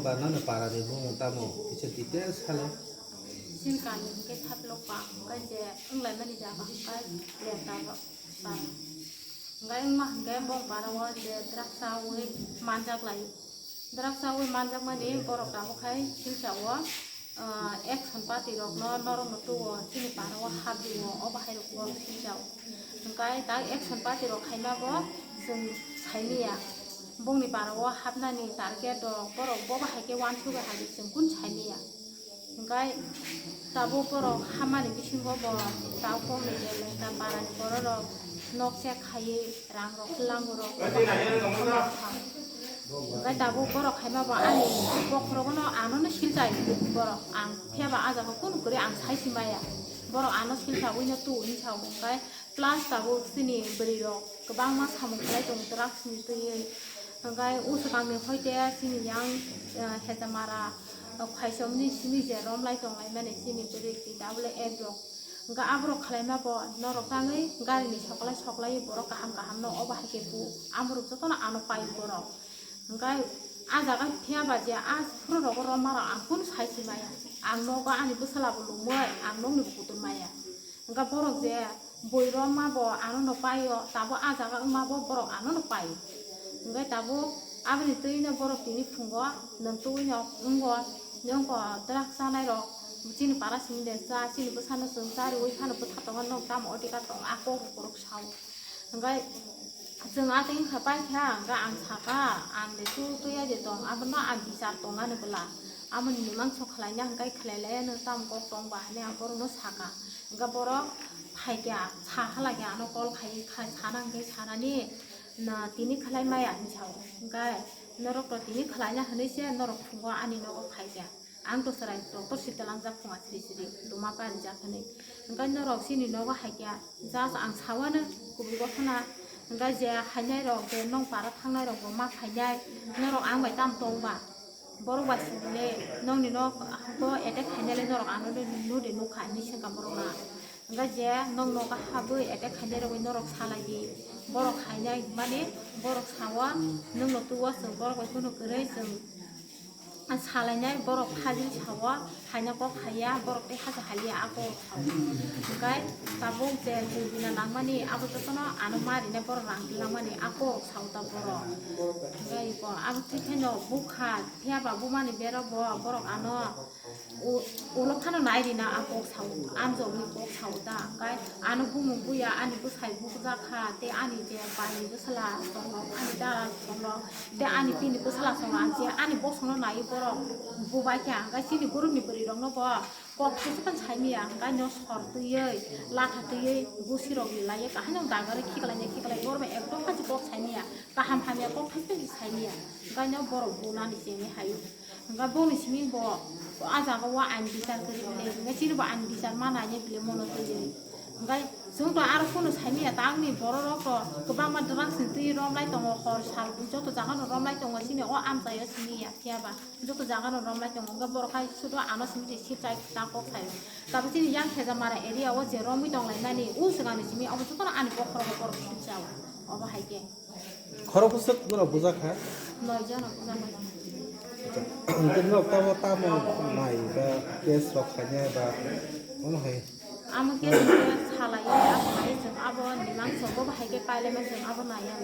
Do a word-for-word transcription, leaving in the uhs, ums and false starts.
Ba nang para de bung tamo kisa details hale. Sin kami ke thap lok pa, kai je, wng lai mani jaga, kai lenta rok. Hingke wngma hingke bong para o je drugs chawi manjak lai. Drugs chawi manjak mani borok tabuk hai silsa o, ah, action party rok no norok no tuo chini para o hapdi o, o bahai rok o silsa o. Hingke ta action party rok khaima bo chwng saimanya. Bongni para o hapnani target rok borok bo bahai khe uansugwi hai chwng kun saimanya. Hingkai tabuk borok hamani bisingo bo tabuk bongni je lengta parani bororok nok chek khaiwi rang rok langurok. Hingkai tabuk borok khaima bo ani bokhorogono anono silchai borok ang phiyaba ah jaga kunu kwrwi ang saisi maya. Borok ano silchawino tu hinwi sao hingkai plus tabuk chini bwrwi rok kwbangma samung khlai tongo drugs ni twiwi. Hingkai usukangni hoite chini yang, eh, Hejamara, eh, Khaichomni simi je romlai tonglaimani chini bwrwi twi tabule ek rok. Hingkha aborok khwlaima bo norok tangwi garini soklai soklai borok kaham kaham no obo hai khe bu amorok jotono ano pai borok. Hingkha ah jaga phiya ba je ah phuru rogo romma rok ang kunu sai si maya. Ang nogo ani bwsala bo lungwi ang nokni bo kutung maya. Hingkha borok je bui romma bo ano no paio, tabuk ah jaga wngma bo borok ano no paio. Hingkhe tabuk aboni twino borok tini phungo nwng twiwi no wngo, nwng bo drugs chanai rok chini para simi de cha, chini bwsano chwng cha riwi phano bwtha tongo, nwng tamo odhikar tongo, a kok rok borok sao. Hingkhe chwng atwi wngkha paikha, hingkhe ang sakha, ang de chu twiya de tong, abono ang bichar tongani bwla. Amoni mimang sok khlaina hingkhe khlai laiya, nwng tamo kok tong ba hinwi ang borokno sakha. Hingkhe borok phaikha, sa halakhe ano call khai, khai sana hingkhe sanani, na tini khlai maya hinwi sao. Hingkhe norok to tini khlaina hinwi se norok phungo ani nogo phaikha. Ang to chwrai doctor si twlangjak phunga sri sri luma parijak hinwi. Hingkhe norok chini nogo haikha, just ang sawano kubui gothona. Hingkhe je hainai rok, je nong para thangnai rok bo ma phainai, norok ang bai tam tong ba? Borok bai sibole nongni nok bo attack khainai le norok ano de nu de nukha hinwi swngkha borok na. Hingkha je nong nogo habwi attack khainai rogwi norok salai di. Borok hainai mani borok sawa nwng no tuo chwng borok bai kunu kwrwi chwng salainai borok hajil sawa haina kok haiya borok tei haja haliya ako. Hingkhe tabuk je jurumina nangmani abo jotono ano ma rinai borok rang langmani ako sao ta borok. Hingkhe iko abo twi phano bukha phiya ba bumani bero bo borok ano u-, ulo phano nai rina ako sao amjokni kok sao ta. Hingkhe ano bumung buya ani bwsai bukjak kha tei ani je bai bwsala tongo ani dara tongo tei ani bini bwsala tongo ang je ani bosongno naiwi borok bubaikha. Hingkhe chini gurupni bwrwirokno bo kok thaisa phano saimaya, hingkhe no sor twiwi, latha twiwi, gusirok laiwi, kahino dagari khiklaiya, khiklai, borokno ekdom khachi kok saimaya, kaham hamya kok thaisa phano saimaya, hingkhe no borok bunani chengwi haio. Hingkhe boni simi bo, o jaga o ain bichar kwrwi bile, hingkhe chini bo ain bichar ma naiya bile mono twiwi. Hingkhe chwng to aro phano saimaya, tangni bororok to kwbangma drugs ni twi romlai tongo, hor sal joto jaga no romlai tongo, chini o amchaio simi ya phiya ba. Joto jaga no romlai tongo, hingkhe borok hai sudo ano simi se sip chai ta kok sai. Tabuk chini yang Khejamara area o je romwi tonglaimani, o swkangni simi abo jotono ani bokhorogo borok sip chao. Obo hai khe. Khorok bwswk borok bujak kha? Noi jona bujak kha. Hingkhe norok tamo tamo nai ba test rok khainai ba omo hai? Amo khe salai abo nai chwng abo ni mangso bo hai khe pailai ma chwng abo nai ya.